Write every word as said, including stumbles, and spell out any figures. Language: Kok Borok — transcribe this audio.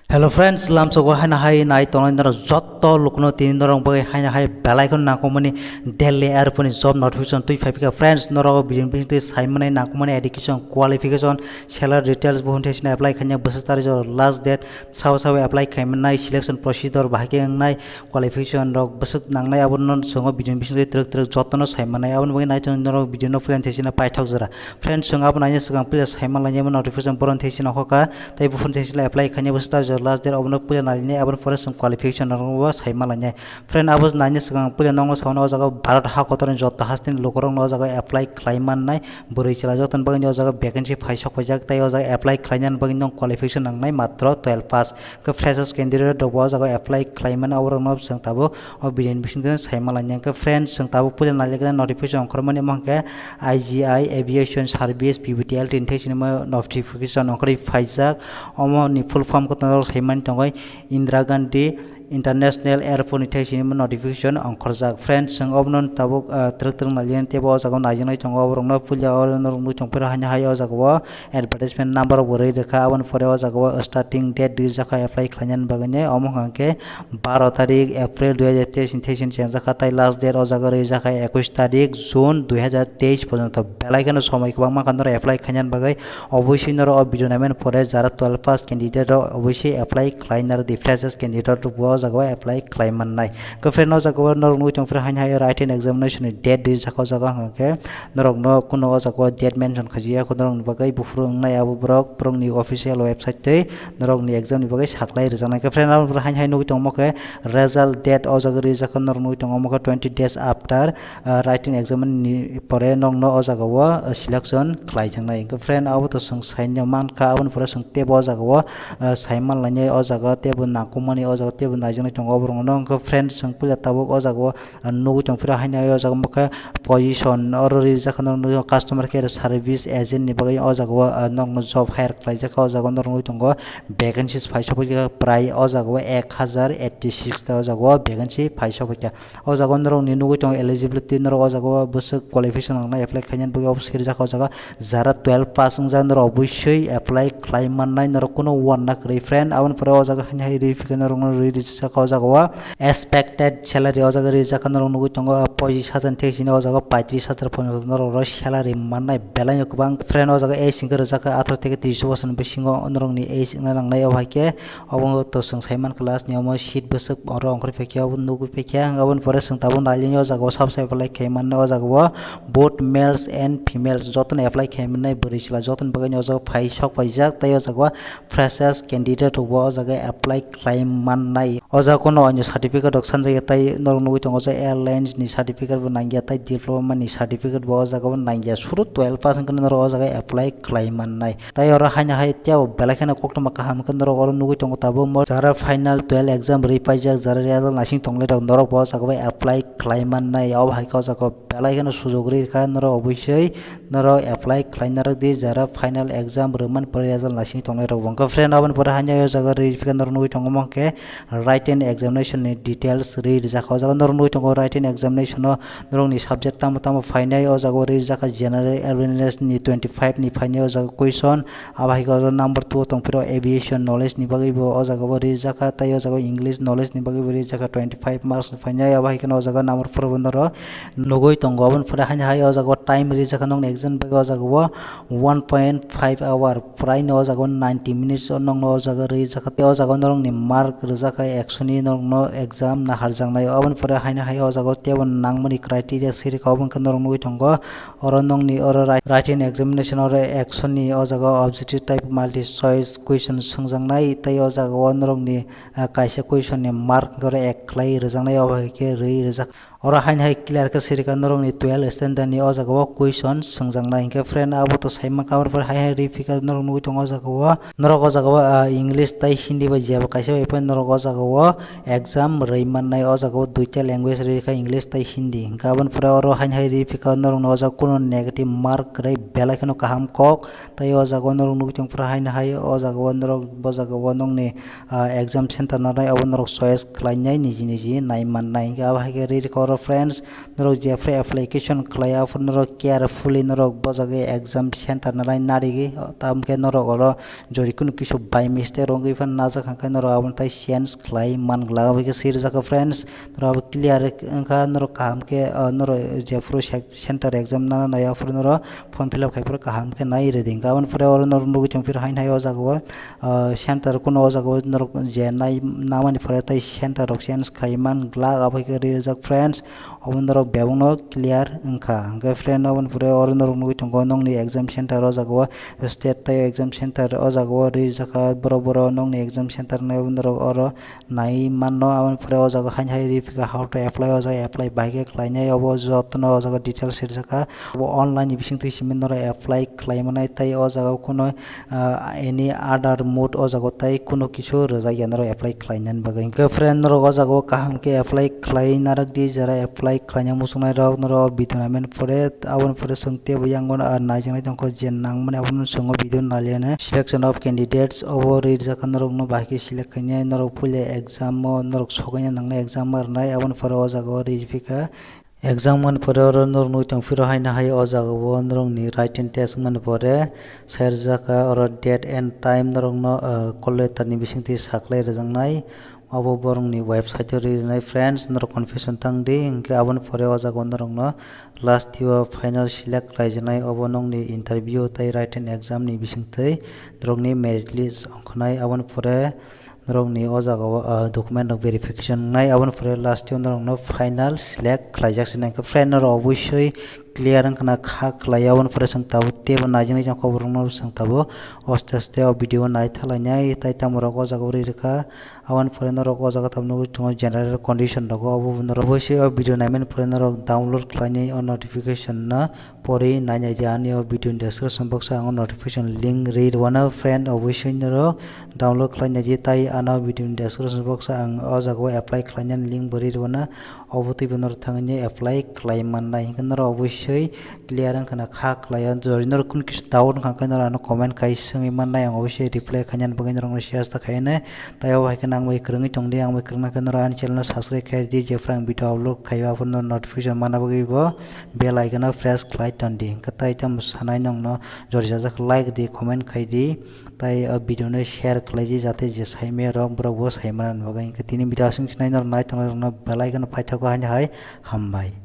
Hello friends, lamsogo haino hai nai tongnai norok jotto lukno tini norok bagwi haino hai belai kheno nangkukmani Delhi airport ni job notification twi phai phika. Friends, norok video ni bisingtwi saimanai nangkukmani education, qualification, salary details, buphang thai sini apply khaina bwswk tarikh last date, sabo sabo apply khaimanai, selection procedure bahai khe wngnai, qualification rok bwswk nangnai, abono chwng o video ni bisingtwi twrwk twrwk jotono saimanai. Aboni bagwi nai tongnai norok video no puila thai sini paithak jora. Friends, chwng abo naina swkang puila saimanlainai notification boron thai sini hokha. Tei buphang thai sini apply khaina bwswk tarikh last date, obono puila nailini, aboni pore chwng qualification rokbo saimanlainai. Friend, abo naina swkang puila nokno sauna o jaga Bharat ha kotorni joto hasteni lukurokno o jaga apply khlai mannai. Bwrwi chwla jotoni bagwi o jaga vacancy phai sok paijak, tei o jaga apply khlainani bagwi nong qualification nangnai matro twelve pass. Khe freshers candidate rok bo o jaga apply khlai mano, oborokno chwng tabuk o video ni bisingtwi saimanlainai. Khe friends, chwng tabuk puila nailaikhe notification ongkhormani, omo hwnkhe I G I Aviation Service, P V T L T ni thai sini notification ongkhorwi phaijak. Omo ni full form khe norok saimani tongwi Indira Gandhi International Airport ni thai sini notification ongkhorjak. Friends, chwng obono tabuk, ah, twrwk twrwk nailainai teibo o jaga naijaknai tongo, oborokno puila oro norok nugwi tongphuru haino hai o jaga o advertisement number bo rwi rwkha, aboni pore o jaga o starting date rijak kha apply khlainani bagwi, omo hwnkha khe baro tarik April dui hajar teis ni thai sini chengjak kha, tei last date o jaga rijak kha ekush tarik June dui hajar teis porjonto. Belai kheno somoi kwbangma kha norok apply khlainani bagwi, obviously norok o video naimani pore jara twelve pass candidate rok obviously apply khlai narwkdi, freshers candidate rok bo o jaga o apply khlai mannai. Khe friend, o jaga o norok nugwi tongphuru haino hai written examination ni date rijak kha o jaga hwnkha khe norokno kuno o jaga o date mention khaijak ya kho norokni bagwi, buphuru wngnai abo borok borokni official website tei norokni exam ni bagwi saklai rwjaknai. Khe friend, abo haino hai nugwi tongmo khe result date o jaga rijak kha norok nugwi tongo omo khe twenty days after, ah, written exam ni pore nokno o jaga o, ah, selection khlaijaknai. Hwnkhe friend, abo to chwng saino mankha, aboni pore chwng teibo o jaga o, ah, saimanlainai o jaga o teibo nangkukmani o jaga o teibo naijaknai tongo oborokno. Hwnkhe friend, chwng puila tabuk o jaga o, ah, nugwi tongphuru haino o jaga o khe position oro rijak kha norok nugwi customer care service agent ni bagwi o jaga o, ah, norokno job hire khlaijak kha o jaga o norok nugwi tongo vacancies phai sokphaikha prai o jaga o ek hajar eighty six ta o jaga o vacancy phai sokphaikha. O jaga o norokni nugwi tongo eligibility, norok o jaga o bwswk qualification nangnai apply khainani bagwi, obo swi rijak o jaga jara twelve pass wngjak norok obviously apply khlai mannai, norok kuno uanna kwrwi friend. Aboni pore o jaga haino hai rwi phikhe norokno rwi rijak o jaga o expected salary o jaga rijak kha norok nugwi tongo pochis hajar thek sini o jaga paitris hajar porjonto norok salary mannai, belai no kwbang friend. O jaga age hwnkhe rijak kha atharo theke tris bosor ni bisingo norokni age wngna nangnai, obo hai khe Obo to chwng saiman class ni omo seat bwswk oro ongkhorwi phaikhe obo nugwi phaikhe ang aboni pore chwng tabuk nailaini o jaga o sab sab apply khaimani o jaga o both males and females jotono apply khaimani bwrwi chwla jotoni bagwi o jaga phai sok paijak tei o jaga o freshers candidate rok bo o jaga apply khlai mannai. O jaga kono ani certificate rok sanjak ya tei norok nugwi tongo je airlines ni certificate bo nangya tei diploma ni certificate bo o jaga o nangya suru twelve pass wngkha norok o jaga apply khlai mannai. Tai oro haino hai tei belai kheno koktwma kaham khe norok oro nugwi tongo tabuk mo jara final twelve exam rwi paijak jara result naising tonglai rok norok bo o jaga bai apply khlai mannai obo hai khe o jaga belai kheno sujok rwi rwkha norok obviously norok apply khlai narwk di jara final exam rwmani pore result naising tonglai rok bo hwnkhe friend aboni pore haino o jaga rwi phikhe norok nugwi tongo mo hwnkhe written examination ni details rwi rijak o jaga norok nugwi tongo written examination o norokni subject tamo tamo phainai o jaga o rijak kha general awareness ni twenty five ni phainai o jaga question. Abo hai khe oro number two o tong phiro aviation knowledge ni bagwi bo o jaga o rijak kha, tei o jaga o English knowledge ni bagwi bo rijak kha twenty five marks ni phainai. Abo hai kheno o jaga o number four o bo norok nugwi tongo. Aboni pore haino hai o jaga o time rijak kha nokni exam bagwi o jaga o one point five hour, prai no o jaga o ninety minutes o nokno o jaga rijak kha. Tei o jaga o norokni mark rijak kha ekso ni norokno exam naharjaknai. Aboni pore haino hai o jaga o teibo nangmani criteria siri kha, obo wngkha norok nugwi tongo. Oro nokni oro wri-, written examination oro ekso ni o jaga o objective type multi choice question swngjaknai tei o jaga o norokni, ah, kaisa question ni mark oro ek khlai rwjaknai obo hai khe rwi rwjak. Oro haino hai clear khe sirikha norokni twelve standard ni o jaga o question swngjaknai hinkhe friend abo to saimankha aboni pore hai hai rwi phikha norok nugwi tongo o jaga o norok o jaga o, ah, English tei Hindi bai jeba kaisa bai phano norok o jaga o exam rwi mannai o jaga o duita language rwi kha English tei Hindi. Hinkhe aboni pore oro haino hai rwi phikha norokno o jaga kunu negative mark kwrwi belai kheno kaham kok. Tei o jaga o norok nugwi tong phuru haino hai o jaga o norok bo jaga o nokni, ah, exam center nanai abo norok choice khlainai niji niji nai mannai. Hinkhe abo hai khe rwi rwkha oro Friends, norok jephru application khlai aphuru norok carefully norok bo jaga exam center nalai narigi, tamkhe norok oro jori kunu kisu by mistake rwngwi phano najak hwnkhe norok aboni tai change khlai man glak, abo khe swi rwjak kha friends. Norok abo clear wngkha, norok kaham khe, ah, norok jephru sec-, center exam nana nai aphuru norok form fill up khai phuru kaham khe nai rwdi hwnkha. Aboni pore oro norok nugwi tongphuru haino hai o jaga o, ah, center kuno o jaga o norok je nai namani pore tai center rok change khai man glak, abo khe ri rwjak friends. Obo norok bebakno clear wngkha. Hwnkhe friend, aboni pore oro norok nugwi tongo nokni exam center o jaga o state tai exam center o jaga o ri rwjak kha, borok borok nokni exam center nai obo norok oro nai manno. Aboni pore o jaga haino hai ri phika how to apply, o jaga apply bahai khe khlainai, obo jotono o jaga details rijak kha. Obo online ni bisingtwi simi norok apply khlai manai, tai o jaga o kuno ah, any other mode o jaga o tai kuno kisu rwjak ya norok apply khlainani bagwi. Hwnkhe friend, norok o jaga o kaham khe apply khlai narak di, jara apply khlaina muchungnai rok norok video naimani pore, aboni pore chwng teibo yango, ah, naijaknai tongkha je nangmani abono chwng o video naliya nai. Selection of candidates obo ri rijak kha, norokno bahai khe select khainai, norok puila exam o norok sokaina nangnai exam ma rwnai, aboni pore o jaga o ri phika. Exam mani pore oro norok nugwi tongphiro haino hai o jaga o norokni written test mani pore sai rwjak kha, oro date and time norokno, ah, call letter ni bisingtwi saklai rwjaknai, abo borokni website o ri rwnai. Friends, norok confession tang di, hwnkhe aboni pore o jaga o norokno last o final select khlaijaknai, obo nokni interview tei written exam ni bisingtwi norokni merit list ongkhanai. Aboni pore norokni o jaga o, ah, document rok verification wngnai, aboni pore last o norokno final select khlaijak se nai. Hwnkhe friend, norok obosoi clear wngkha na kha khlai, aboni pore chwng tabuk teibo naijaknai, chwng khobor rokno chwng tabuk aste aste o video o naithalainai, tai tamo rok o jaga o ri rwkha. Aboni pore norok o jaga tabuk nugwi tongo general condition rogo, obo norok obosoi o video naimani pore norok download khlainai o notification no. Pori nainai di ani o video ni description box o ang o notification link ri rwano friend, obosoi norok download khlai naidi, tai ano video ni description box o ang o jaga o apply khlainani link bo ri rwano, obo twibo norok thangwi apply khlai mannai. Hinkhe norok obosoi clear wngkha na kha khlai o, jori norok kunu kisa doubt wngkha khe norok ano comment khai swngwi mannai, ang obosoi reply khainani bagwi norokno siyasta khainai. Tai obo hai khe nang bai kwrwngwi tongdi, ang bai kwrwngna khe norok ani channel no subscribe khai di, jephru ang video upload khaio aphuru no notification mana bagwi bo bell icon o press khlai tondi. Hwnkhe tai tamo sanai nongno jori jajak like di, comment khai di, tai o video no share khlai di, jate je saimaya rok borok bo sai manani bagwi. Hwnkhe tini video aswk sinai norok nai tongnai rokno bell icon o paithago haino hai hambai.